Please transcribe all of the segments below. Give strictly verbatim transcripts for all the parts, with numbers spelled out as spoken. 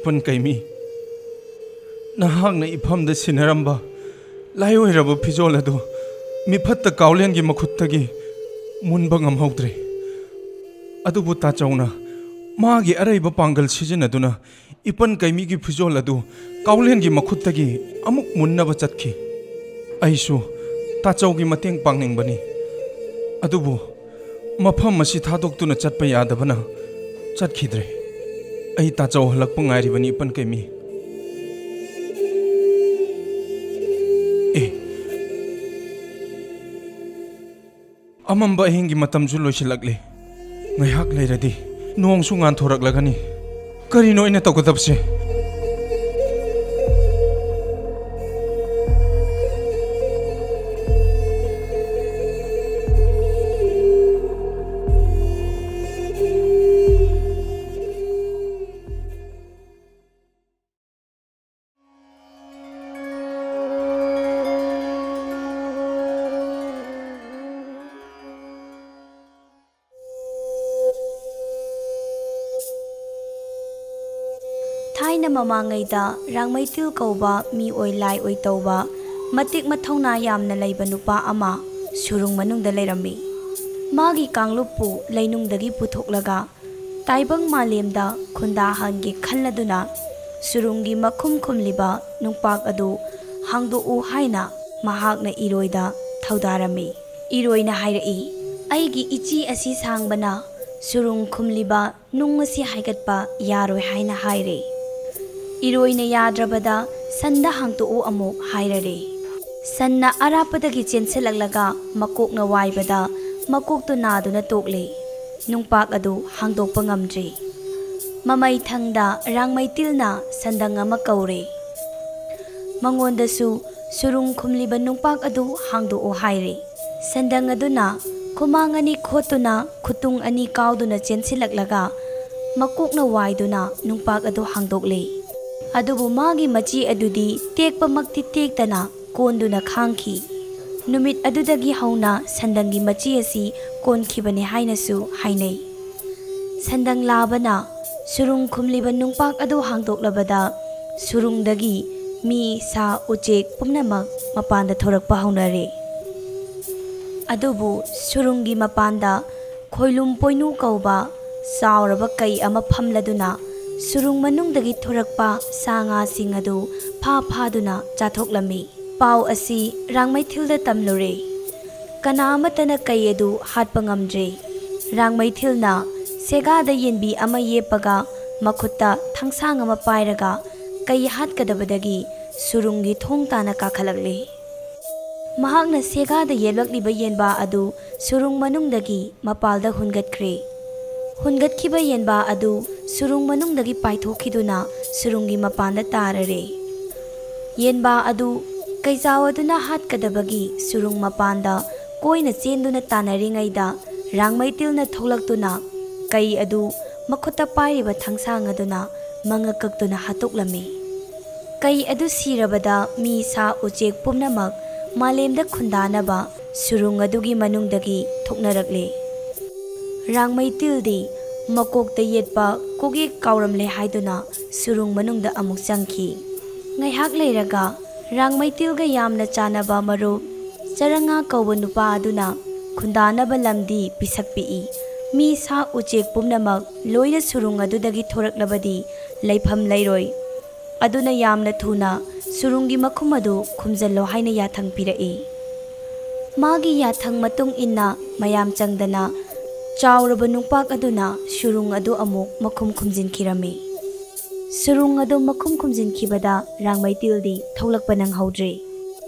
ꯏꯄꯟ ꯀꯩꯃꯤ, ꯅꯍꯥꯛꯅ ꯏꯐꯝꯗ ꯁꯤꯟꯅꯔꯝꯕ ꯂꯥꯏꯑꯣꯏꯔꯕ ꯐꯤꯖꯣꯜ ꯑꯗꯨ ꯃꯤꯐꯠꯇ ꯀꯥꯎꯂꯦꯟꯒꯤ ꯃꯈꯨꯠꯇꯒꯤ ꯃꯨꯟꯕ ꯉꯝꯍꯧꯗ꯭ꯔꯦ꯫ ꯑꯗꯨꯕꯨ ꯇꯥꯆꯧꯅ ꯃꯥꯒꯤ ꯑꯔꯩꯕ ꯄꯥꯡꯒꯜ ꯁꯤꯖꯤꯟꯅꯗꯨꯅ ꯏꯄꯟ ꯀꯩꯃꯤꯒꯤ ꯐꯤꯖꯣꯜ ꯑꯗꯨ ꯀꯥꯎꯂꯦꯟꯒꯤ ꯃꯈꯨꯠꯇꯒꯤ ꯑꯃꯨꯛ ꯃꯨꯟꯅꯕ ꯆꯠꯈꯤ꯫ ꯑꯩꯁꯨ ꯇꯥꯆꯧꯒꯤ ꯃꯇꯦꯡ ꯄꯥꯡꯅꯤꯡꯕꯅꯤ, ꯑꯗꯨꯕꯨ ꯃꯐꯝ ꯑꯁꯤ ꯊꯥꯗꯣꯛꯇꯨꯅ ꯆꯠꯄ ꯌꯥꯗꯕꯅ ꯆꯠꯈꯤꯗ꯭ꯔꯦ꯫ ꯑꯩ ꯇꯥꯆꯧ ꯍꯜꯂꯛꯄ ꯉꯥꯏꯔꯤꯕꯅꯤ, ꯏꯄꯟ ꯀꯩꯃꯤ꯫ ꯑꯦ, ꯑꯃꯝꯕ ꯑꯍꯤꯡꯒꯤ ꯃꯇꯝꯁꯨ ꯂꯣꯏꯁꯤꯜꯂꯛꯂꯦ꯫ ꯉꯥꯏꯍꯥꯛ ꯂꯩꯔꯗꯤ ꯅꯣꯡꯁꯨ ꯉꯥꯟꯊꯣꯔꯛꯂꯒꯅꯤ꯫ ꯀꯔꯤꯅꯣ ꯑꯩꯅ ꯇꯧꯒꯗꯕꯁꯦ? ꯊꯥꯏꯅ ꯃꯃꯥꯡꯉꯩꯗ ꯔꯥꯡꯃꯩꯇꯤꯜ ꯀꯧꯕ ꯃꯤ ꯑꯣꯏ ꯂꯥꯏ ꯑꯣꯏ ꯇꯧꯕ, ꯃꯇꯤꯛ ꯃꯊꯧꯅꯥ ꯌꯥꯝꯅ ꯂꯩꯕ ꯅꯨꯄꯥ ꯑꯃ ꯁꯨꯔꯨꯡ ꯃꯅꯨꯡꯗ ꯂꯩꯔꯝꯃꯤ꯫ ꯃꯥꯒꯤ ꯀꯥꯡꯂꯨꯞꯄꯨ ꯂꯩꯅꯨꯡꯗꯒꯤ ꯄꯨꯊꯣꯛꯂꯒ ꯇꯥꯏꯕꯪ ꯃꯥꯂꯦꯝꯗ ꯈꯨꯟꯗꯥꯍꯟꯒꯦ ꯈꯜꯂꯗꯨꯅ ꯁꯨꯔꯨꯡꯒꯤ ꯃꯈꯨꯝ ꯈꯨꯝꯂꯤꯕ ꯅꯨꯡꯄꯥꯛ ꯑꯗꯨ ꯍꯥꯡꯗꯣꯛꯎ ꯍꯥꯏꯅ ꯃꯍꯥꯛꯅ ꯏꯔꯣꯏꯗ ꯊꯧꯗꯥꯔꯝꯃꯤ꯫ ꯏꯔꯣꯏꯅ ꯍꯥꯏꯔꯛꯏ, "ꯑꯩꯒꯤ ꯏꯆꯦ ꯑꯁꯤ ꯁꯥꯡꯕꯅ ꯁꯨꯔꯨꯡ ꯈꯨꯝꯂꯤꯕ ꯅꯨꯡ ꯑꯁꯤ ꯍꯥꯏꯒꯠꯄ ꯌꯥꯔꯣꯏ" ꯍꯥꯏꯅ ꯍꯥꯏꯔꯦ꯫ ꯏꯔꯣꯏꯅ ꯌꯥꯗ꯭ꯔꯕꯗ ꯁꯟꯗ ꯍꯥꯡꯇꯣꯛꯎ ꯑꯃꯨꯛ ꯍꯥꯏꯔꯔꯦ꯫ ꯁꯟꯅ ꯑꯔꯥꯞꯄꯗꯒꯤ ꯆꯦꯟꯁꯤꯜꯂꯛꯂꯒ ꯃꯀꯣꯛꯅ ꯋꯥꯏꯕꯗ ꯃꯀꯣꯛꯇꯨ ꯅꯥꯗꯨꯅ ꯇꯣꯛꯂꯦ꯫ ꯅꯨꯡꯄꯥꯛ ꯑꯗꯨ ꯍꯥꯡꯗꯣꯛꯄ ꯉꯝꯗ꯭ꯔꯦ꯫ ꯃꯃꯩꯊꯪꯗ ꯔꯥꯡꯃꯩꯇꯤꯜꯅ ꯁꯟꯗꯪ ꯑꯃ ꯀꯧꯔꯦ꯫ ꯃꯉꯣꯟꯗꯁꯨ ꯁꯨꯔꯨꯡ ꯈꯨꯝꯂꯤꯕ ꯅꯨꯡꯄꯥꯛ ꯑꯗꯨ ꯍꯥꯡꯗꯣꯛꯎ ꯍꯥꯏꯔꯦ꯫ ꯁꯟꯗꯪ ꯑꯗꯨꯅ ꯈꯨꯃꯥꯡ ꯑꯅꯤ ꯈꯣꯠꯇꯨꯅ ꯈꯨꯇꯨꯡ ꯑꯅꯤ ꯀꯥꯎꯗꯨꯅ ꯆꯦꯟꯁꯤꯜꯂꯛꯂꯒ ꯃꯀꯣꯛꯅ ꯋꯥꯏꯗꯨꯅ ꯅꯨꯡꯄꯥꯛ ꯑꯗꯨ ꯍꯥꯡꯗꯣꯛꯂꯦ꯫ ꯑꯗꯨꯕꯨ ꯃꯥꯒꯤ ꯃꯆꯤ ꯑꯗꯨꯗꯤ ꯇꯦꯛꯄꯃꯛꯇꯤ ꯇꯦꯛꯇꯅ ꯀꯣꯟꯗꯨꯅ ꯈꯥꯡꯈꯤ꯫ ꯅꯨꯃꯤꯠ ꯑꯗꯨꯗꯒꯤ ꯍꯧꯅ ꯁꯟꯗꯪꯒꯤ ꯃꯆꯤ ꯑꯁꯤ ꯀꯣꯟꯈꯤꯕꯅꯤ ꯍꯥꯏꯅꯁꯨ ꯍꯥꯏꯅꯩ꯫ ꯁꯟꯗꯪ ꯂꯥꯕꯅ ꯁꯨꯔꯨꯡ ꯈꯨꯝꯂꯤꯕ ꯅꯨꯡꯄꯥꯛ ꯑꯗꯨ ꯍꯥꯡꯗꯣꯛꯂꯕꯗ, ꯁꯨꯔꯨꯡꯗꯒꯤ ꯃꯤ, ꯁꯥ, ꯎꯆꯦꯛ ꯄꯨꯝꯅꯃꯛ ꯃꯄꯥꯟꯗ ꯊꯣꯔꯛꯄ ꯍꯧꯅꯔꯦ꯫ ꯑꯗꯨꯕꯨ ꯁꯨꯔꯨꯡꯒꯤ ꯃꯄꯥꯟꯗ ꯈꯣꯏꯂꯨꯝ ꯄꯣꯏꯅꯨ ꯀꯧꯕ ꯆꯥꯎꯔꯕ ꯀꯩ ꯑꯃ ꯐꯝꯂꯗꯨꯅ, ꯁꯨꯔꯨꯡ ꯃꯅꯨꯡꯗꯒꯤ ꯊꯣꯔꯛꯄ ꯁꯥ ꯉꯥꯁꯤꯡ ꯑꯗꯨ ꯐꯥ ꯐꯥꯗꯨꯅ ꯆꯥꯊꯣꯛꯂꯝꯃꯤ꯫ ꯄꯥꯎ ꯑꯁꯤ ꯔꯥꯡꯃꯩꯊꯤꯜꯗ ꯇꯝꯂꯨꯔꯦ꯫ ꯀꯅꯥ ꯑꯃꯠꯇꯅ ꯀꯩ ꯑꯗꯨ ꯍꯥꯠꯄ ꯉꯝꯗ꯭ꯔꯦ꯫ ꯔꯥꯡꯃꯩꯊꯤꯜꯅ ꯁꯦꯒꯥꯗ ꯌꯦꯟꯕꯤ ꯑꯃ ꯌꯦꯞꯄꯒ, ꯃꯈꯨꯠꯇ ꯊꯥꯡꯁꯥꯡ ꯑꯃ ꯄꯥꯏꯔꯒ, ꯀꯩ ꯍꯥꯠꯀꯗꯕꯗꯒꯤ ꯁꯨꯔꯨꯡꯒꯤ ꯊꯣꯡ ꯇꯥꯅ ꯀꯥꯈꯠꯂꯛꯂꯦ꯫ ꯃꯍꯥꯛꯅ ꯁꯦꯒꯥꯗ ꯌꯦꯞꯂꯛꯂꯤꯕ ꯌꯦꯟꯕꯥ ꯑꯗꯨ ꯁꯨꯔꯨꯡ ꯃꯅꯨꯡꯗꯒꯤ ꯃꯄꯥꯜꯗ ꯍꯨꯟꯒꯠꯈ꯭ꯔꯦ꯫ ꯍꯨꯟꯒꯠꯈꯤꯕ ꯌꯦꯟꯕꯥ ꯑꯗꯨ ꯁꯨꯔꯨꯡ ꯃꯅꯨꯡꯗꯒꯤ ꯄꯥꯏꯊꯣꯛꯈꯤꯗꯨꯅ ꯁꯨꯔꯨꯡꯒꯤ ꯃꯄꯥꯟꯗ ꯇꯥꯔꯔꯦ꯫ ꯌꯦꯟꯕꯥ ꯑꯗꯨ ꯀꯩꯖꯥꯎ ꯑꯗꯨꯅ ꯍꯥꯠꯀꯗꯕꯒꯤ ꯁꯨꯔꯨꯡ ꯃꯄꯥꯟꯗ ꯀꯣꯏꯅ ꯆꯦꯟꯗꯨꯅ ꯇꯥꯟꯅꯔꯤꯉꯩꯗ, ꯔꯥꯡꯃꯩꯇꯤꯜꯅ ꯊꯣꯛꯂꯛꯇꯨꯅ ꯀꯩ ꯑꯗꯨ ꯃꯈꯨꯠꯇ ꯄꯥꯏꯔꯤꯕ ꯊꯥꯡꯁꯥꯡ ꯑꯗꯨꯅ ꯃꯉꯛ ꯀꯛꯇꯨꯅ ꯍꯥꯠꯇꯣꯛꯂꯝꯃꯤ꯫ ꯀꯩ ꯑꯗꯨ ꯁꯤꯔꯕꯗ, ꯃꯤ, ꯁꯥ, ꯎꯆꯦꯛ ꯄꯨꯝꯅꯃꯛ ꯃꯥꯂꯦꯝꯗ ꯈꯨꯟꯗꯥꯅꯕ ꯁꯨꯔꯨꯡ ꯑꯗꯨꯒꯤ ꯃꯅꯨꯡꯗꯒꯤ ꯊꯣꯛꯅꯔꯛꯂꯦ꯫ ꯔꯥꯡꯃꯩꯇꯤꯜꯗꯤ ꯃꯀꯣꯛꯇ ꯌꯦꯠꯄ ꯀꯣꯛꯌꯦꯛ ꯀꯥꯎꯔꯝꯂꯦ ꯍꯥꯏꯗꯨꯅ ꯁꯨꯔꯨꯡ ꯃꯅꯨꯡꯗ ꯑꯃꯨꯛ ꯆꯪꯈꯤ꯫ ꯉꯥꯏꯍꯥꯛ ꯂꯩꯔꯒ ꯔꯥꯡꯃꯩꯇꯤꯜꯒ ꯌꯥꯝꯅ ꯆꯥꯟꯅꯕ ꯃꯔꯨꯞ ꯆꯔꯪꯉꯥ ꯀꯧꯕ ꯅꯨꯄꯥ ꯑꯗꯨꯅ ꯈꯨꯟꯗꯥꯅꯕ ꯂꯝꯗꯤ ꯄꯤꯁꯛ ꯄꯤꯛꯏ꯫ ꯃꯤ, ꯁꯥ, ꯎꯆꯦꯛ ꯄꯨꯝꯅꯃꯛ ꯂꯣꯏꯅ ꯁꯨꯔꯨꯡ ꯑꯗꯨꯗꯒꯤ ꯊꯣꯔꯛꯂꯕꯗꯤ ꯂꯩꯐꯝ ꯂꯩꯔꯣꯏ꯫ ꯑꯗꯨꯅ ꯌꯥꯝꯅ ꯊꯨꯅ ꯁꯨꯔꯨꯡꯒꯤ ꯃꯈꯨꯝ ꯑꯗꯨ ꯈꯨꯝꯖꯤꯜꯂꯣ ꯍꯥꯏꯅ ꯌꯥꯊꯪ ꯄꯤꯔꯛꯏ꯫ ꯃꯥꯒꯤ ꯌꯥꯊꯪ ꯃꯇꯨꯡ ꯏꯟꯅ ꯃꯌꯥꯝ ꯆꯪꯗꯅ ꯆꯥꯎꯔꯕ ꯅꯨꯡꯄꯥꯛ ꯑꯗꯨꯅ ꯁꯨꯔꯨꯡ ꯑꯗꯨ ꯑꯃꯨꯛ ꯃꯈꯨꯝ ꯈꯨꯝꯖꯤꯟꯈꯤꯔꯝꯃꯤ꯫ ꯁꯨꯔꯨꯡ ꯑꯗꯨ ꯃꯈꯨꯝ ꯈꯨꯝꯖꯤꯟꯈꯤꯕꯗ ꯔꯥꯡꯃꯩꯇꯤꯜꯗꯤ ꯊꯣꯛꯂꯛꯄ ꯅꯪꯍꯧꯗ꯭ꯔꯦ꯫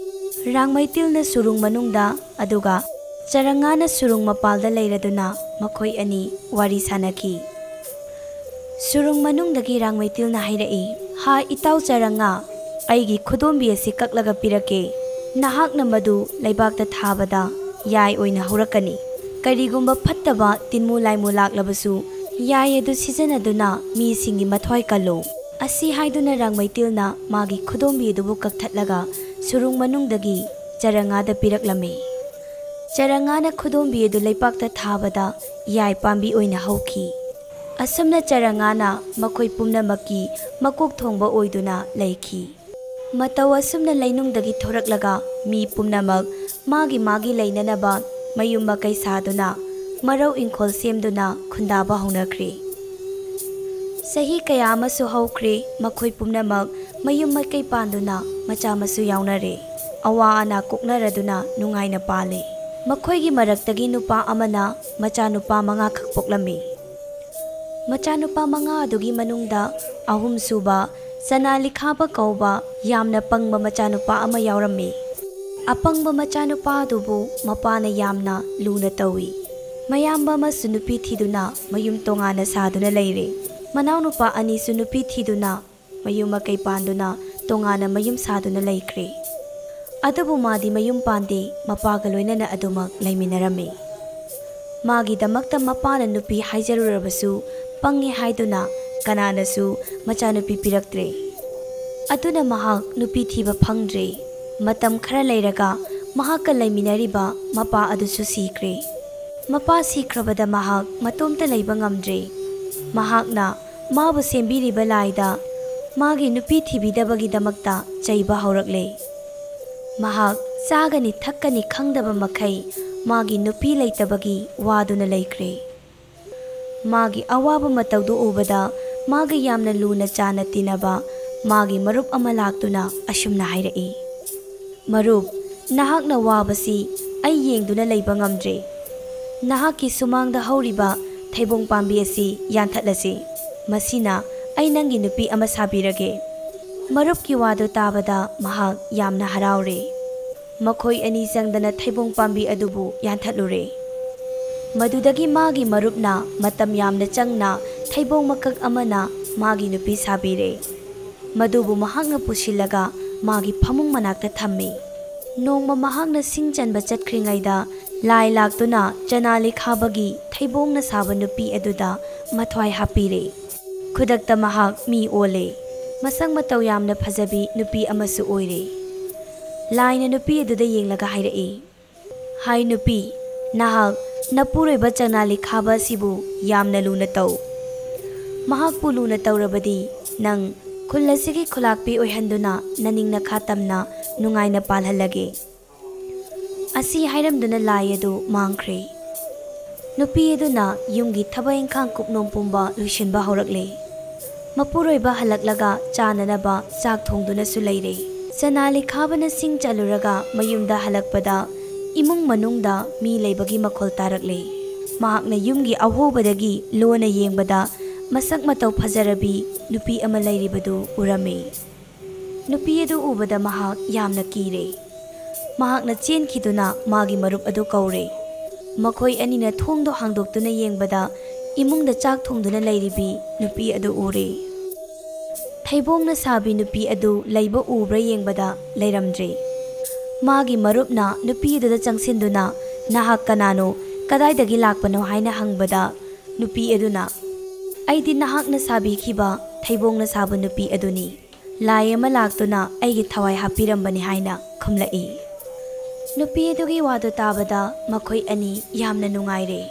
ꯔꯥꯡꯃꯩꯇꯤꯜꯅ ꯁꯨꯔꯨꯡ ꯃꯅꯨꯡꯗ, ꯑꯗꯨꯒ ꯆꯔꯪꯉꯥꯅ ꯁꯨꯔꯨꯡ ꯃꯄꯥꯜꯗ ꯂꯩꯔꯗꯨꯅ ꯃꯈꯣꯏ ꯑꯅꯤ ꯋꯥꯔꯤ ꯁꯥꯅꯈꯤ꯫ ꯁꯨꯔꯨꯡ ꯃꯅꯨꯡꯗꯒꯤ ꯔꯥꯡꯃꯩꯇꯤꯜꯅ ꯍꯥꯏꯔꯛꯏ, "ꯍꯥ, ꯏꯇꯥꯎ ꯆꯔꯪꯉꯥ, ꯑꯩꯒꯤ ꯈꯨꯗꯣꯝꯕꯤ ꯑꯁꯤ ꯀꯛꯂꯒ ꯄꯤꯔꯛꯀꯦ꯫ ꯅꯍꯥꯛꯅ ꯃꯗꯨ ꯂꯩꯕꯥꯛꯇ ꯊꯥꯕꯗ ꯌꯥꯏ ꯑꯣꯏꯅ ꯍꯧꯔꯛꯀꯅꯤ꯫ ꯀꯔꯤꯒꯨꯝꯕ ꯐꯠꯇꯕ ꯇꯤꯟꯃꯨ ꯂꯥꯏꯃꯨ ꯂꯥꯛꯂꯕꯁꯨ, ꯌꯥꯏ ꯑꯗꯨ ꯁꯤꯖꯤꯟꯅꯗꯨꯅ ꯃꯤꯁꯤꯡꯒꯤ ꯃꯊ꯭ꯋꯥꯏ ꯀꯜꯂꯨ"꯫ ꯑꯁꯤ ꯍꯥꯏꯗꯨꯅ ꯔꯥꯡꯃꯩꯇꯤꯜꯅ ꯃꯥꯒꯤ ꯈꯨꯗꯣꯝꯕꯤ ꯑꯗꯨꯕꯨ ꯀꯛꯊꯠꯂꯒ ꯁꯨꯔꯨꯡ ꯃꯅꯨꯡꯗꯒꯤ ꯆꯔꯪꯉꯥꯗ ꯄꯤꯔꯛꯂꯝꯃꯤ꯫ ꯆꯔꯪꯉꯥꯅ ꯈꯨꯗꯣꯝꯕꯤ ꯑꯗꯨ ꯂꯩꯄꯥꯛꯇ ꯊꯥꯕꯗ ꯌꯥꯏ ꯄꯥꯝꯕꯤ ꯑꯣꯏꯅ ꯍꯧꯈꯤ꯫ ꯑꯁꯨꯝꯅ ꯆꯔꯪꯉꯥꯅ ꯃꯈꯣꯏ ꯄꯨꯝꯅꯃꯛꯀꯤ ꯃꯀꯣꯛ ꯊꯣꯡꯕ ꯑꯣꯏꯗꯨꯅ ꯂꯩꯈꯤ꯫ ꯃꯇꯧ ꯑꯁꯨꯝꯅ ꯂꯩꯅꯨꯡꯗꯒꯤ ꯊꯣꯔꯛꯂꯒ ꯃꯤ ꯄꯨꯝꯅꯃꯛ ꯃꯥꯒꯤ ꯃꯥꯒꯤ ꯂꯩꯅꯅꯕ ꯃꯌꯨꯝ ꯃꯀꯩ ꯁꯥꯗꯨꯅ, ꯃꯔꯧ ꯏꯪꯈꯣꯜ ꯁꯦꯝꯗꯨꯅ ꯈꯨꯟꯗꯥꯕ ꯍꯧꯅꯈ꯭ꯔꯦ꯫ ꯆꯍꯤ ꯀꯌꯥ ꯑꯃꯁꯨ ꯍꯧꯈ꯭ꯔꯦ꯫ ꯃꯈꯣꯏ ꯄꯨꯝꯅꯃꯛ ꯃꯌꯨꯝ ꯃꯀꯩ ꯄꯥꯟꯗꯨꯅ ꯃꯆꯥ ꯃꯁꯨ ꯌꯥꯎꯅꯔꯦ꯫ ꯑꯋꯥ ꯑꯅꯥ ꯀꯣꯛꯅꯔꯗꯨꯅ ꯅꯨꯡꯉꯥꯏꯅ ꯄꯥꯜꯂꯤ꯫ ꯃꯈꯣꯏꯒꯤ ꯃꯔꯛꯇꯒꯤ ꯅꯨꯄꯥ ꯑꯃꯅ ꯃꯆꯥꯅꯨꯄꯥ ꯃꯉꯥꯈꯛ ꯄꯣꯛꯂꯝꯃꯤ꯫ ꯃꯆꯥꯅꯨꯄꯥ ꯃꯉꯥ ꯑꯗꯨꯒꯤ ꯃꯅꯨꯡꯗ ꯑꯍꯨꯝꯁꯨꯕ ꯆꯅꯥꯂꯤꯈꯥꯕ ꯀꯧꯕ ꯌꯥꯝꯅ ꯄꯪꯕ ꯃꯆꯥꯅꯨꯄꯥ ꯑꯃ ꯌꯥꯎꯔꯝꯃꯤ꯫ ꯑꯄꯪꯕ ꯃꯆꯥꯅꯨꯄꯥ ꯑꯗꯨꯕꯨ ꯃꯄꯥꯅ ꯌꯥꯝꯅ ꯂꯨꯅ ꯇꯧꯏ꯫ ꯃꯌꯥꯝꯕ ꯑꯃꯁꯨ ꯅꯨꯄꯤ ꯊꯤꯗꯨꯅ ꯃꯌꯨꯝ ꯇꯣꯉꯥꯟꯅ ꯁꯥꯗꯨꯅ ꯂꯩꯔꯦ꯫ ꯃꯅꯥꯎꯅꯨꯄꯥ ꯑꯅꯤꯁꯨ ꯅꯨꯄꯤ ꯊꯤꯗꯨꯅ ꯃꯌꯨꯝ ꯃꯀꯩ ꯄꯥꯟꯗꯨꯅ ꯇꯣꯉꯥꯟꯅ ꯃꯌꯨꯝ ꯁꯥꯗꯨꯅ ꯂꯩꯈ꯭ꯔꯦ꯫ ꯑꯗꯨꯕꯨ ꯃꯥꯗꯤ ꯃꯌꯨꯝ ꯄꯥꯟꯗꯦ, ꯃꯄꯥꯒ ꯂꯣꯏꯅꯅ ꯑꯗꯨꯃꯛ ꯂꯩꯃꯤꯟꯅꯔꯝꯃꯤ꯫ ꯃꯥꯒꯤꯗꯃꯛꯇ ꯃꯄꯥꯅ ꯅꯨꯄꯤ ꯍꯥꯏꯖꯔꯨꯔꯕꯁꯨ ꯄꯪꯉꯦ ꯍꯥꯏꯗꯨꯅ ꯀꯅꯥꯅꯁꯨ ꯃꯆꯥꯅꯨꯄꯤ ꯄꯤꯔꯛꯇ꯭ꯔꯦ꯫ ꯑꯗꯨꯅ ꯃꯍꯥꯛ ꯅꯨꯄꯤ ꯊꯤꯕ ꯐꯪꯗ꯭ꯔꯦ꯫ ꯃꯇꯝ ꯈꯔ ꯂꯩꯔꯒ ꯃꯍꯥꯛꯀ ꯂꯩꯃꯤꯟꯅꯔꯤꯕ ꯃꯄꯥ ꯑꯗꯨꯁꯨ ꯁꯤꯈ꯭ꯔꯦ꯫ ꯃꯄꯥ ꯁꯤꯈ꯭ꯔꯕꯗ ꯃꯍꯥꯛ ꯃꯇꯣꯝꯇ ꯂꯩꯕ ꯉꯝꯗ꯭ꯔꯦ꯫ ꯃꯍꯥꯛꯅ ꯃꯥꯕꯨ ꯁꯦꯝꯕꯤꯔꯤꯕ ꯂꯥꯏꯗ ꯃꯥꯒꯤ ꯅꯨꯄꯤ ꯊꯤꯕꯤꯗꯕꯒꯤꯗꯃꯛꯇ ꯆꯩꯕ ꯍꯧꯔꯛꯂꯦ꯫ ꯃꯍꯥꯛ ꯆꯥꯒꯅꯤ ꯊꯛꯀꯅꯤ ꯈꯪꯗꯕ ꯃꯈꯩ ꯃꯥꯒꯤ ꯅꯨꯄꯤ ꯂꯩꯇꯕꯒꯤ ꯋꯥꯗꯨꯅ ꯂꯩꯈ꯭ꯔꯦ꯫ ꯃꯥꯒꯤ ꯑꯋꯥꯕ ꯃꯇꯧꯗꯨ ꯎꯕꯗ ꯃꯥꯒ ꯌꯥꯝꯅ ꯂꯨꯅ ꯆꯥꯟꯅ ꯇꯤꯟꯅꯕ ꯃꯥꯒꯤ ꯃꯔꯨꯞ ꯑꯃ ꯂꯥꯛꯇꯨꯅ ꯑꯁꯨꯝꯅ ꯍꯥꯏꯔꯛꯏ, "ꯃꯔꯨꯞ, ꯅꯍꯥꯛꯅ ꯋꯥꯕꯁꯤ ꯑꯩ ꯌꯦꯡꯗꯨꯅ ꯂꯩꯕ ꯉꯝꯗ꯭ꯔꯦ꯫ ꯅꯍꯥꯛꯀꯤ ꯁꯨꯃꯥꯡꯗ ꯍꯧꯔꯤꯕ ꯊꯩꯕꯣꯡ ꯄꯥꯝꯕꯤ ꯑꯁꯤ ꯌꯥꯟꯊꯠꯂꯁꯤ꯫ ꯃꯁꯤꯅ ꯑꯩ ꯅꯪꯒꯤ ꯅꯨꯄꯤ ꯑꯃ ꯁꯥꯕꯤꯔꯒꯦ꯫" ꯃꯔꯨꯞꯀꯤ ꯋꯥꯗꯨ ꯇꯥꯕꯗ ꯃꯍꯥꯛ ꯌꯥꯝꯅ ꯍꯔꯥꯎꯔꯦ꯫ ꯃꯈꯣꯏ ꯑꯅꯤ ꯆꯪꯗꯅ ꯊꯩꯕꯣꯡ ꯄꯥꯝꯕꯤ ꯑꯗꯨꯕꯨ ꯌꯥꯟꯊꯠꯂꯨꯔꯦ꯫ ꯃꯗꯨꯗꯒꯤ ꯃꯥꯒꯤ ꯃꯔꯨꯞꯅ ꯃꯇꯝ ꯌꯥꯝꯅ ꯆꯪꯅ ꯊꯩꯕꯣꯡ ꯃꯀꯛ ꯑꯃꯅ ꯃꯥꯒꯤ ꯅꯨꯄꯤ ꯁꯥꯕꯤꯔꯦ꯫ ꯃꯗꯨꯕꯨ ꯃꯍꯥꯛꯅ ꯄꯨꯁꯤꯜꯂꯒ ꯃꯥꯒꯤ ꯐꯃꯨꯡ ꯃꯅꯥꯛꯇ ꯊꯝꯃꯤ꯫ ꯅꯣꯡꯃ ꯃꯍꯥꯛꯅ ꯁꯤꯡ ꯆꯟꯕ ꯆꯠꯈ꯭ꯔꯤꯉꯩꯗ ꯂꯥꯏ ꯂꯥꯛꯇꯨꯅ ꯆꯅꯥ ꯂꯤꯈꯥꯕꯒꯤ ꯊꯩꯕꯣꯡꯅ ꯁꯥꯕ ꯅꯨꯄꯤ ꯑꯗꯨꯗ ꯃꯊ꯭ꯋꯥꯏ ꯍꯥꯞꯄꯤꯔꯦ꯫ ꯈꯨꯗꯛꯇ ꯃꯍꯥꯛ ꯃꯤ ꯑꯣꯜꯂꯦ꯫ ꯃꯁꯛ ꯃꯇꯧ ꯌꯥꯝꯅ ꯐꯖꯕꯤ ꯅꯨꯄꯤ ꯑꯃꯁꯨ ꯑꯣꯏꯔꯦ꯫ ꯂꯥꯏꯅ ꯅꯨꯄꯤ ꯑꯗꯨꯗ ꯌꯦꯡꯂꯒ ꯍꯥꯏꯔꯛꯏ, "ꯍꯥꯏ ꯅꯨꯄꯤ, ꯅꯍꯥꯛ ꯅꯄꯨꯔꯣꯏꯕ ꯆꯅꯥ ꯂꯤꯈꯥꯕ ꯑꯁꯤꯕꯨ ꯌꯥꯝꯅ ꯂꯨꯅ ꯇꯧ꯫ ꯃꯍꯥꯛꯄꯨ ꯂꯨꯅ ꯇꯧꯔꯕꯗꯤ ꯅꯪ ꯈꯨꯜ ꯑꯁꯤꯒꯤ ꯈꯨꯂꯥꯛꯄꯤ ꯑꯣꯏꯍꯟꯗꯨꯅ ꯅꯅꯤꯡ ꯅꯈꯥ ꯇꯝꯅ ꯅꯨꯡꯉꯥꯏꯅ ꯄꯥꯜꯍꯜꯂꯒꯦ꯫ ꯑꯁꯤ ꯍꯥꯏꯔꯝꯗꯨꯅ ꯂꯥꯏ ꯑꯗꯨ ꯃꯥꯡꯈ꯭ꯔꯦ꯫ ꯅꯨꯄꯤ ꯑꯗꯨꯅ ꯌꯨꯝꯒꯤ ꯊꯕꯛ ꯏꯪꯈꯥꯡ ꯀꯨꯞꯅꯣꯝ ꯄꯨꯝꯕ ꯂꯣꯏꯁꯤꯟꯕ ꯍꯧꯔꯛꯂꯦ꯫ ꯃꯄꯨꯔꯣꯏꯕ ꯍꯜꯂꯛꯂꯒ ꯆꯥꯅꯅꯕ ꯆꯥꯛ ꯊꯣꯡꯗꯨꯅꯁꯨ ꯂꯩꯔꯦ꯫ ꯆꯅꯥꯂꯤꯈꯥꯕꯅ ꯁꯤꯡ ꯆꯜꯂꯨꯔꯒ ꯃꯌꯨꯝꯗ ꯍꯜꯂꯛꯄꯗ ꯏꯃꯨꯡ ꯃꯅꯨꯡꯗ ꯃꯤ ꯂꯩꯕꯒꯤ ꯃꯈꯣꯜ ꯇꯥꯔꯛꯂꯦ꯫ ꯃꯍꯥꯛꯅ ꯌꯨꯝꯒꯤ ꯑꯍꯣꯕꯗꯒꯤ ꯂꯣꯟꯅ ꯌꯦꯡꯕꯗ ꯃꯁꯛ ꯃꯇꯧ ꯐꯖꯔꯕꯤ ꯅꯨꯄꯤ ꯑꯃ ꯂꯩꯔꯤꯕꯗꯨ ꯎꯔꯝꯃꯤ꯫ ꯅꯨꯄꯤ ꯑꯗꯨ ꯎꯕꯗ ꯃꯍꯥꯛ ꯌꯥꯝꯅ ꯀꯤꯔꯦ꯫ ꯃꯍꯥꯛꯅ ꯆꯦꯟꯈꯤꯗꯨꯅ ꯃꯥꯒꯤ ꯃꯔꯨꯞ ꯑꯗꯨ ꯀꯧꯔꯦ꯫ ꯃꯈꯣꯏ ꯑꯅꯤꯅ ꯊꯣꯡꯗꯣ ꯍꯥꯡꯗꯣꯛꯇꯨꯅ ꯌꯦꯡꯕꯗ ꯏꯃꯨꯡꯗ ꯆꯥꯛ ꯊꯣꯡꯗꯨꯅ ꯂꯩꯔꯤꯕꯤ ꯅꯨꯄꯤ ꯑꯗꯨ ꯎꯔꯦ꯫ ꯊꯩꯕꯣꯡꯅ ꯁꯥꯕꯤ ꯅꯨꯄꯤ ꯑꯗꯨ ꯂꯩꯕ ꯎꯕ꯭ꯔꯥ ꯌꯦꯡꯕꯗ ꯂꯩꯔꯝꯗ꯭ꯔꯦ꯫ ꯃꯥꯒꯤ ꯃꯔꯨꯞꯅ ꯅꯨꯄꯤ ꯑꯗꯨꯗ ꯆꯪꯁꯤꯟꯗꯨꯅ, "ꯅꯍꯥꯛ ꯀꯅꯥꯅꯣ? ꯀꯗꯥꯏꯗꯒꯤ ꯂꯥꯛꯄꯅꯣ?" ꯍꯥꯏꯅ ꯍꯪꯕꯗ, ꯅꯨꯄꯤ ꯑꯗꯨꯅ, "ꯑꯩꯗꯤ ꯅꯍꯥꯛꯅ ꯁꯥꯕꯤꯈꯤꯕ ꯊꯩꯕꯣꯡꯅ ꯁꯥꯕ ꯅꯨꯄꯤ ꯑꯗꯨꯅꯤ꯫ ꯂꯥꯏ ꯑꯃ ꯂꯥꯛꯇꯨꯅ ꯑꯩꯒꯤ ꯊꯋꯥꯏ ꯍꯥꯞꯄꯤꯔꯝꯕꯅꯤ" ꯍꯥꯏꯅ ꯈꯨꯝꯂꯛꯏ꯫ ꯅꯨꯄꯤ ꯑꯗꯨꯒꯤ ꯋꯥꯗꯨ ꯇꯥꯕꯗ ꯃꯈꯣꯏ ꯑꯅꯤ ꯌꯥꯝꯅ ꯅꯨꯡꯉꯥꯏꯔꯦ꯫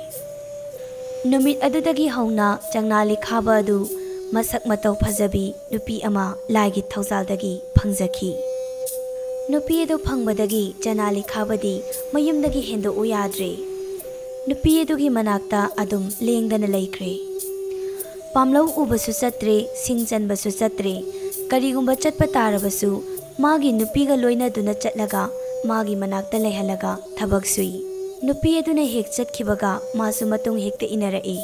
ꯅꯨꯃꯤꯠ ꯑꯗꯨꯗꯒꯤ ꯍꯧꯅ ꯆꯅꯥꯂꯤꯈꯥꯕ ꯑꯗꯨ ꯃꯁꯛ ꯃꯇꯧ ꯐꯖꯕꯤ ꯅꯨꯄꯤ ꯑꯃ ꯂꯥꯏꯒꯤ ꯊꯧꯖꯥꯜꯗꯒꯤ ꯐꯪꯖꯈꯤ꯫ ꯅꯨꯄꯤ ꯑꯗꯨ ꯐꯪꯕꯗꯒꯤ ꯆꯅꯥꯂꯤꯈꯥꯕꯗꯤ ꯃꯌꯨꯝꯗꯒꯤ ꯍꯦꯟꯗꯣꯛꯎ ꯌꯥꯗ꯭ꯔꯦ꯫ ꯅꯨꯄꯤ ꯑꯗꯨꯒꯤ ꯃꯅꯥꯛꯇ ꯑꯗꯨꯝ ꯂꯦꯡꯗꯅ ꯂꯩꯈ꯭ꯔꯦ꯫ ꯄꯥꯝꯂꯧ ꯎꯕꯁꯨ ꯆꯠꯇ꯭ꯔꯦ, ꯁꯤꯡ ꯆꯟꯕꯁꯨ ꯆꯠꯇ꯭ꯔꯦ꯫ ꯀꯔꯤꯒꯨꯝꯕ ꯆꯠꯄ ꯇꯥꯔꯕꯁꯨ ꯃꯥꯒꯤ ꯅꯨꯄꯤꯒ ꯂꯣꯏꯅꯗꯨꯅ ꯆꯠꯂꯒ ꯃꯥꯒꯤ ꯃꯅꯥꯛꯇ ꯂꯩꯍꯜꯂꯒ ꯊꯕꯛ ꯁꯨꯏ꯫ ꯅꯨꯄꯤ ꯑꯗꯨꯅ ꯍꯦꯛ ꯆꯠꯈꯤꯕꯒ ꯃꯥꯁꯨ ꯃꯇꯨꯡ ꯍꯦꯛꯇ ꯏꯟꯅꯔꯛꯏ꯫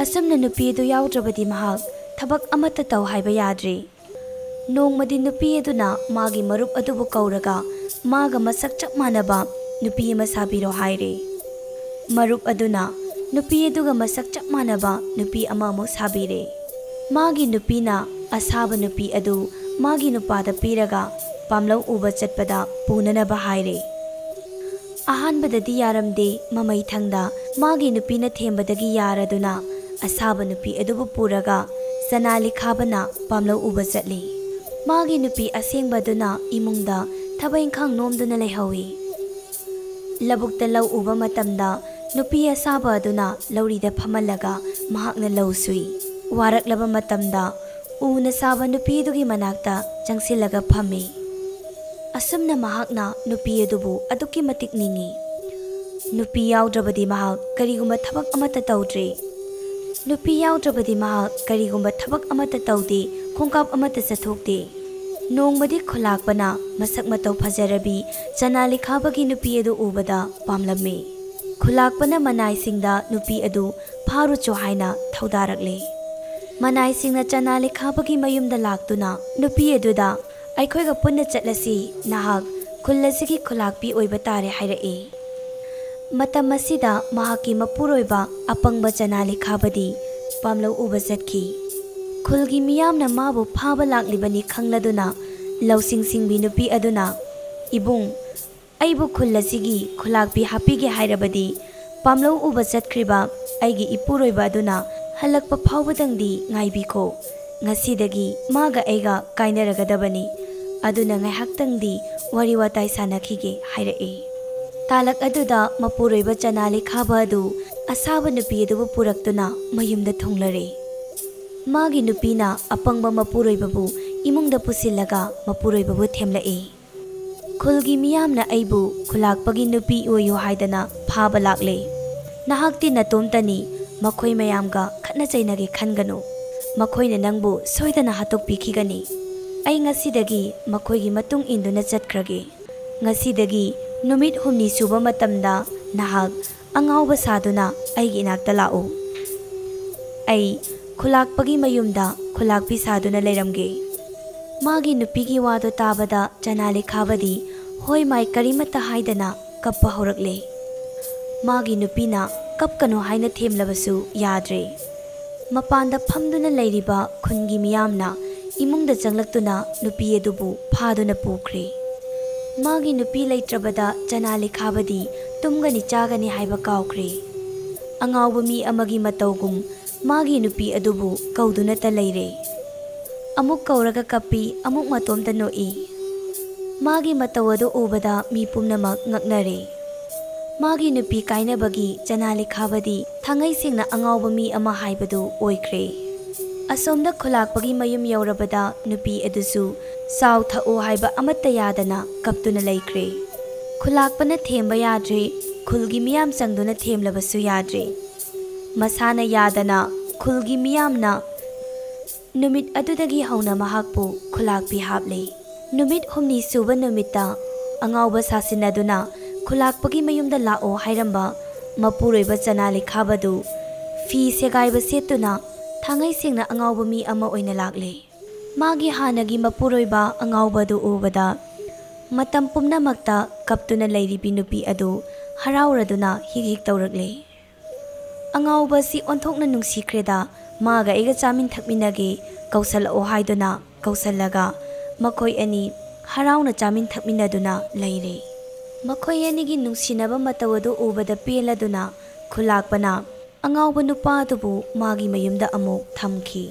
ꯑꯁꯨꯝꯅ ꯅꯨꯄꯤ ꯑꯗꯨ ꯌꯥꯎꯗ꯭ꯔꯕꯗꯤ ꯃꯍꯥꯛ ꯊꯕꯛ ꯑꯃꯠꯇ ꯇꯧ ꯍꯥꯏꯕ ꯌꯥꯗ꯭ꯔꯦ꯫ ꯅꯣꯡꯃꯗꯤ ꯅꯨꯄꯤ ꯑꯗꯨꯅ ꯃꯥꯒꯤ ꯃꯔꯨꯞ ꯑꯗꯨꯕꯨ ꯀꯧꯔꯒ ꯃꯥꯒ ꯃꯁꯛ ꯆꯞ ꯃꯥꯟꯅꯕ ꯅꯨꯄꯤ ꯑꯃ ꯁꯥꯕꯤꯔꯣ ꯍꯥꯏꯔꯦ꯫ ꯃꯔꯨꯞ ꯑꯗꯨꯅ ꯅꯨꯄꯤ ꯑꯗꯨꯒ ꯃꯁꯛ ꯆꯞ ꯃꯥꯟꯅꯕ ꯅꯨꯄꯤ ꯑꯃꯃꯨꯛ ꯁꯥꯕꯤꯔꯦ꯫ ꯃꯥꯒꯤ ꯅꯨꯄꯤꯅ ꯑꯁꯥꯕ ꯅꯨꯄꯤ ꯑꯗꯨ ꯃꯥꯒꯤ ꯅꯨꯄꯥꯗ ꯄꯤꯔꯒ ꯄꯥꯝꯂꯧ ꯎꯕ ꯆꯠꯄꯗ ꯄꯨꯅꯅꯕ ꯍꯥꯏꯔꯦ꯫ ꯑꯍꯥꯟꯕꯗꯗꯤ ꯌꯥꯔꯝꯗꯦ꯫ ꯃꯃꯩꯊꯪꯗ ꯃꯥꯒꯤ ꯅꯨꯄꯤꯅ ꯊꯦꯝꯕꯗꯒꯤ ꯌꯥꯔꯗꯨꯅ ꯑꯁꯥꯕ ꯅꯨꯄꯤ ꯑꯗꯨꯕꯨ ꯄꯨꯔꯒ ꯆꯅꯥꯂꯤꯈꯥꯕꯅ ꯄꯥꯝꯂꯧ ꯎꯕ ꯆꯠꯂꯤ꯫ ꯃꯥꯒꯤ ꯅꯨꯄꯤ ꯑꯁꯦꯡꯕ ꯑꯗꯨꯅ ꯏꯃꯨꯡꯗ ꯊꯕꯛ ꯏꯪꯈꯥꯡ ꯅꯣꯝꯗꯨꯅ ꯂꯩꯍꯧꯏ꯫ ꯂꯧꯕꯨꯛꯇ ꯂꯧ ꯎꯕ ꯃꯇꯝꯗ ꯅꯨꯄꯤ ꯑꯁꯥꯕ ꯑꯗꯨꯅ ꯂꯧꯔꯤꯗ ꯐꯝꯍꯜꯂꯒ ꯃꯍꯥꯛꯅ ꯂꯧ ꯁꯨꯏ꯫ ꯋꯥꯔꯛꯂꯕ ꯃꯇꯝꯗ ꯎꯅ ꯁꯥꯕ ꯅꯨꯄꯤ ꯑꯗꯨꯒꯤ ꯃꯅꯥꯛꯇ ꯆꯪꯁꯤꯜꯂꯒ ꯐꯝꯃꯤ꯫ ꯑꯁꯨꯝꯅ ꯃꯍꯥꯛꯅ ꯅꯨꯄꯤ ꯑꯗꯨꯕꯨ ꯑꯗꯨꯛꯀꯤ ꯃꯇꯤꯛ ꯅꯤꯡꯏ꯫ ꯅꯨꯄꯤ ꯌꯥꯎꯗ꯭ꯔꯕꯗꯤ ꯃꯍꯥꯛ ꯀꯔꯤꯒꯨꯝꯕ ꯊꯕꯛ ꯑꯃꯠꯇ ꯇꯧꯗ꯭ꯔꯦ꯫ ꯅꯨꯄꯤ ꯌꯥꯎꯗ꯭ꯔꯕꯗꯤ ꯃꯍꯥꯛ ꯀꯔꯤꯒꯨꯝꯕ ꯊꯕꯛ ꯑꯃꯠꯇ ꯇꯧꯗꯦ, ꯈꯣꯡꯀꯥꯞ ꯑꯃꯠꯇ ꯆꯠꯊꯣꯛꯇꯦ꯫ ꯅꯣꯡꯃꯗꯤ ꯈꯨꯂꯥꯛꯄꯅ ꯃꯁꯛ ꯃꯇꯧ ꯐꯖꯔꯕꯤ ꯆꯅꯥ ꯂꯤꯈꯥꯕꯒꯤ ꯅꯨꯄꯤ ꯑꯗꯨ ꯎꯕꯗ ꯄꯥꯝꯂꯝꯃꯤ꯫ ꯈꯨꯂꯥꯛꯄꯅ ꯃꯅꯥꯏꯁꯤꯡꯗ ꯅꯨꯄꯤ ꯑꯗꯨ ꯐꯥꯔꯨꯆꯣ ꯍꯥꯏꯅ ꯊꯧꯗꯥꯔꯛꯂꯦ꯫ ꯃꯅꯥꯏꯁꯤꯡꯅ ꯆꯅꯥ ꯂꯤꯈꯥꯕꯒꯤ ꯃꯌꯨꯝꯗ ꯂꯥꯛꯇꯨꯅ ꯅꯨꯄꯤ ꯑꯗꯨꯗ, "ꯑꯩꯈꯣꯏꯒ ꯄꯨꯟꯅ ꯆꯠꯂꯁꯤ, ꯅꯍꯥꯛ ꯈꯨꯜ ꯑꯁꯤꯒꯤ ꯈꯨꯂꯥꯛꯄꯤ ꯑꯣꯏꯕ ꯇꯥꯔꯦ" ꯍꯥꯏꯔꯛꯏ꯫ ꯃꯇꯝ ꯑꯁꯤꯗ ꯃꯍꯥꯛꯀꯤ ꯃꯄꯨꯔꯣꯏꯕ ꯑꯄꯪꯕ ꯆꯅꯥ ꯂꯤꯈꯥꯕꯗꯤ ꯄꯥꯝꯂꯧ ꯎꯕ ꯆꯠꯈꯤ꯫ ꯈꯨꯜꯒꯤ ꯃꯤꯌꯥꯝꯅ ꯃꯥꯕꯨ ꯐꯥꯕ ꯂꯥꯛꯂꯤꯕꯅꯤ ꯈꯪꯂꯗꯨꯅ ꯂꯧꯁꯤꯡ ꯁꯤꯡꯕꯤ ꯅꯨꯄꯤ ꯑꯗꯨꯅ, "ꯏꯕꯨꯡ, ꯑꯩꯕꯨ ꯈꯨꯜ ꯑꯁꯤꯒꯤ ꯈꯨꯂꯥꯛꯄꯤ ꯍꯥꯞꯄꯤꯒꯦ ꯍꯥꯏꯔꯕꯗꯤ ꯄꯥꯝꯂꯧ ꯎꯕ ꯆꯠꯈ꯭ꯔꯤꯕ ꯑꯩꯒꯤ ꯏꯄꯨꯔꯣꯏꯕ ꯑꯗꯨꯅ ꯍꯜꯂꯛꯄ ꯐꯥꯎꯕꯗꯪꯗꯤ ꯉꯥꯏꯕꯤꯈꯣ꯫ ꯉꯁꯤꯗꯒꯤ ꯃꯥꯒ ꯑꯩꯒ ꯀꯥꯏꯅꯔꯒꯗꯕꯅꯤ꯫ ꯑꯗꯨꯅ ꯉꯥꯏꯍꯥꯛꯇꯪꯗꯤ ꯋꯥꯔꯤ ꯋꯥꯇꯥꯏ ꯁꯥꯟꯅꯈꯤꯒꯦ" ꯍꯥꯏꯔꯛꯏ꯫ ꯇꯥꯂꯛ ꯑꯗꯨꯗ ꯃꯄꯨꯔꯣꯏꯕ ꯆꯅꯥ ꯂꯤꯈꯥꯕ ꯑꯗꯨ ꯑꯁꯥꯕ ꯅꯨꯄꯤ ꯑꯗꯨꯕꯨ ꯄꯨꯔꯛꯇꯨꯅ ꯃꯌꯨꯝꯗ ꯊꯨꯡꯂꯔꯦ꯫ ꯃꯥꯒꯤ ꯅꯨꯄꯤꯅ ꯑꯄꯪꯕ ꯃꯄꯨꯔꯣꯏꯕꯕꯨ ꯏꯃꯨꯡꯗ ꯄꯨꯁꯤꯜꯂꯒ ꯃꯄꯨꯔꯣꯏꯕꯕꯨ ꯊꯦꯝꯂꯛꯏ꯫ "ꯈꯨꯜꯒꯤ ꯃꯤꯌꯥꯝꯅ ꯑꯩꯕꯨ ꯈꯨꯂꯥꯛꯄꯒꯤ ꯅꯨꯄꯤ ꯑꯣꯏꯌꯨ ꯍꯥꯏꯗꯅ ꯐꯥꯕ ꯂꯥꯛꯂꯦ꯫ ꯅꯍꯥꯛꯇꯤ ꯅꯇꯣꯝꯇꯅꯤ, ꯃꯈꯣꯏ ꯃꯌꯥꯝꯒ ꯈꯠꯅ ꯆꯩꯅꯒꯦ ꯈꯟꯒꯅꯨ꯫ ꯃꯈꯣꯏꯅ ꯅꯪꯕꯨ ꯁꯣꯏꯗꯅ ꯍꯥꯠꯇꯣꯛꯄꯤꯈꯤꯒꯅꯤ꯫ ꯑꯩ ꯉꯁꯤꯗꯒꯤ ꯃꯈꯣꯏꯒꯤ ꯃꯇꯨꯡ ꯏꯟꯗꯨꯅ ꯆꯠꯈ꯭ꯔꯒꯦ꯫ ꯉꯁꯤꯗꯒꯤ ꯅꯨꯃꯤꯠ ꯍꯨꯝꯅꯤ ꯁꯨꯕ ꯃꯇꯝꯗ ꯅꯍꯥꯛ ꯑꯉꯥꯎꯕ ꯁꯥꯗꯨꯅ ꯑꯩꯒꯤ ꯏꯅꯥꯛꯇ ꯂꯥꯛꯎ꯫ ꯑꯩ ꯈꯨꯂꯥꯛꯄꯒꯤ ꯃꯌꯨꯝꯗ ꯈꯨꯂꯥꯛꯄꯤ ꯁꯥꯗꯨꯅ ꯂꯩꯔꯝꯒꯦ"꯫ ꯃꯥꯒꯤ ꯅꯨꯄꯤꯒꯤ ꯋꯥꯗꯣ ꯇꯥꯕꯗ ꯆꯅꯥ ꯂꯤꯈꯥꯕꯗꯤ ꯍꯣꯏ ꯃꯥꯏ ꯀꯔꯤꯃꯠꯇ ꯍꯥꯏꯗꯅ ꯀꯞꯄ ꯍꯧꯔꯛꯂꯦ꯫ ꯃꯥꯒꯤ ꯅꯨꯄꯤꯅ ꯀꯞꯀꯅꯨ ꯍꯥꯏꯅ ꯊꯦꯝꯂꯕꯁꯨ ꯌꯥꯗ꯭ꯔꯦ꯫ ꯃꯄꯥꯟꯗ ꯐꯝꯗꯨꯅ ꯂꯩꯔꯤꯕ ꯈꯨꯟꯒꯤ ꯃꯤꯌꯥꯝꯅ ꯏꯃꯨꯡꯗ ꯆꯪꯂꯛꯇꯨꯅ ꯅꯨꯄꯤ ꯑꯗꯨꯕꯨ ꯐꯥꯗꯨꯅ ꯄꯨꯈ꯭ꯔꯦ꯫ ꯃꯥꯒꯤ ꯅꯨꯄꯤ ꯂꯩꯇ꯭ꯔꯕꯗ ꯆꯅꯥ ꯂꯤꯈꯥꯕꯗꯤ ꯇꯨꯝꯒꯅꯤ ꯆꯥꯒꯅꯤ ꯍꯥꯏꯕ ꯀꯥꯎꯈ꯭ꯔꯦ꯫ ꯑꯉꯥꯎꯕ ꯃꯤ ꯑꯃꯒꯤ ꯃꯇꯧꯒꯨꯝ ꯃꯥꯒꯤ ꯅꯨꯄꯤ ꯑꯗꯨꯕꯨ ꯀꯧꯗꯨꯅꯇ ꯂꯩꯔꯦ꯫ ꯑꯃꯨꯛ ꯀꯧꯔꯒ ꯀꯞꯄꯤ, ꯑꯃꯨꯛ ꯃꯇꯣꯝꯇ ꯅꯣꯛꯏ꯫ ꯃꯥꯒꯤ ꯃꯇꯧ ꯑꯗꯨ ꯎꯕꯗ ꯃꯤ ꯄꯨꯝꯅꯃꯛ ꯉꯛꯅꯔꯦ꯫ ꯃꯥꯒꯤ ꯅꯨꯄꯤ ꯀꯥꯏꯅꯕꯒꯤ ꯆꯅꯥ ꯂꯤꯈꯥꯕꯗꯤ ꯊꯥꯡꯉꯩ ꯁꯦꯡꯅ ꯑꯉꯥꯎꯕ ꯃꯤ ꯑꯃ ꯍꯥꯏꯕꯗꯨ ꯑꯣꯏꯈ꯭ꯔꯦ꯫ ꯑꯁꯣꯝꯗ ꯈꯨꯂꯥꯛꯄꯒꯤ ꯃꯌꯨꯝ ꯌꯧꯔꯕꯗ ꯅꯨꯄꯤ ꯑꯗꯨꯁꯨ ꯆꯥꯎ ꯊꯛꯎ ꯍꯥꯏꯕ ꯑꯃꯠꯇ ꯌꯥꯗꯅ ꯀꯞꯇꯨꯅ ꯂꯩꯈ꯭ꯔꯦ꯫ ꯈꯨꯂꯥꯛꯄꯅ ꯊꯦꯝꯕ ꯌꯥꯗ꯭ꯔꯦ, ꯈꯨꯜꯒꯤ ꯃꯤꯌꯥꯝ ꯆꯪꯗꯨꯅ ꯊꯦꯝꯂꯕꯁꯨ ꯌꯥꯗ꯭ꯔꯦ꯫ ꯃꯁꯥꯅ ꯌꯥꯗꯅ ꯈꯨꯜꯒꯤ ꯃꯤꯌꯥꯝꯅ ꯅꯨꯃꯤꯠ ꯑꯗꯨꯗꯒꯤ ꯍꯧꯅ ꯃꯍꯥꯛꯄꯨ ꯈꯨꯂꯥꯛꯄꯤ ꯍꯥꯞꯂꯦ꯫ ꯅꯨꯃꯤꯠ ꯍꯨꯝꯅꯤ ꯁꯨꯕ ꯅꯨꯃꯤꯠꯇ ꯑꯉꯥꯎꯕ ꯁꯥꯁꯤꯟꯅꯗꯨꯅ ꯈꯨꯂꯥꯛꯄꯒꯤ ꯃꯌꯨꯝꯗ ꯂꯥꯛꯑꯣ ꯍꯥꯏꯔꯝꯕ ꯃꯄꯨꯔꯣꯏꯕ ꯆꯅꯥ ꯂꯩꯈꯥꯕꯗꯨ ꯐꯤ ꯁꯦꯒꯥꯏꯕ ꯁꯦꯠꯇꯨꯅ ꯊꯥꯡꯉꯩ ꯁꯦꯡꯅ ꯑꯉꯥꯎꯕ ꯃꯤ ꯑꯃ ꯑꯣꯏꯅ ꯂꯥꯛꯂꯦ꯫ ꯃꯥꯒꯤ ꯍꯥꯟꯅꯒꯤ ꯃꯄꯨꯔꯣꯏꯕ ꯑꯉꯥꯎꯕꯗꯨ ꯎꯕꯗ ꯃꯇꯝ ꯄꯨꯝꯅꯃꯛꯇ ꯀꯞꯇꯨꯅ ꯂꯩꯔꯤꯕꯤ ꯅꯨꯄꯤ ꯑꯗꯨ ꯍꯔꯥꯎꯔꯗꯨꯅ ꯍꯤꯛ ꯍꯤꯛ ꯇꯧꯔꯛꯂꯦ꯫ ꯑꯉꯥꯎꯕ ꯑꯁꯤ ꯑꯣꯟꯊꯣꯛꯅ ꯅꯨꯡꯁꯤꯈ꯭ꯔꯦꯗ, ꯃꯥꯒ ꯑꯩꯒ ꯆꯥꯃꯤꯟ ꯊꯛꯃꯤꯟꯅꯒꯦ, ꯀꯧꯁꯜꯂꯛꯑꯣ ꯍꯥꯏꯗꯨꯅ ꯀꯧꯁꯜꯂꯒ ꯃꯈꯣꯏ ꯑꯅꯤ ꯍꯔꯥꯎꯅ ꯆꯥꯃꯤꯟ ꯊꯛꯃꯤꯟꯅꯗꯨꯅ ꯂꯩꯔꯦ꯫ ꯃꯈꯣꯏ ꯑꯅꯤꯒꯤ ꯅꯨꯡꯁꯤꯅꯕ ꯃꯇꯧ ꯑꯗꯨ ꯎꯕꯗ ꯄꯦꯜꯂꯗꯨꯅ ꯈꯨꯂꯥꯛꯄꯅ ꯑꯉꯥꯎꯕ ꯅꯨꯄꯥ ꯑꯗꯨꯕꯨ ꯃꯥꯒꯤ ꯃꯌꯨꯝꯗ ꯑꯃꯨꯛ ꯊꯝꯈꯤ꯫